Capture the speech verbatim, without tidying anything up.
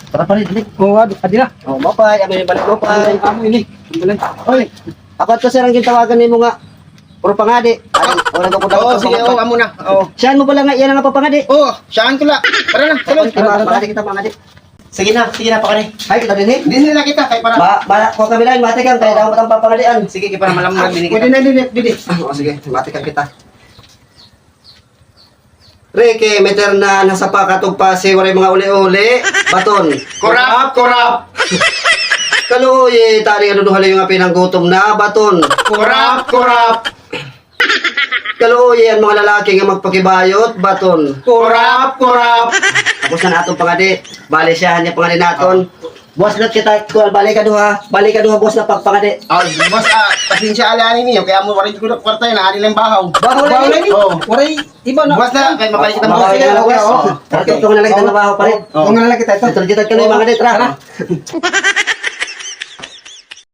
Tara, pare, dali. Oo, adi, adi na. Oo, maupay, amo ini balik, maupay. Amo ini. Oy, ako adto, sir, an gintawagan nimo nga puro pangadi. Ay, wala ko. Oo, sige, oo, amo na. Oo. Siyahan mo pala nga, iya nga papangadi. Oo, siyahan ko la. Tara na, tara. Pangadi kita, pangadi. Sige na, sige na, pakari. Ay, kita dinhi? Dinhi na kita, kay para. Ba, ba, kuha kami la, matikang, kay daw matang papangadian. Sige, kay para malamrag dinhi kita. Pwede na, dinhi, dinhi. Ah, o, sige, matikang kita. Ricky, may terna, nasa pa, katog pa, si waray mga uli-uli, baton. Kurap, kurap. Kaluoy, tari, ano, duha la nga pinanggutom na, baton. Kurap, kurap. Kaluoy, an mga lalaki nga magpakibayot, baton. Kurap, kurap. Tapos na naton pangadi. Bali siya, hanya pangadi naton. Buwas na kita, kuwan, bali ka duha. Bali ka duha, buwas na pagpangadi. Ah, boss, ah, pasensya ala ani niyo, kay amo waray ko kwarta, na ani lang bahaw. Bahaw lang ini? Oo. Waray iba na. Buwas na, kay mabalik kita. Mabalik kita, buwas. Okay, okay. Ito na lang kita na bahaw, pare. Oo. Ito na lang kita, ito. Ito, kita ka na, mga ditra. Tara.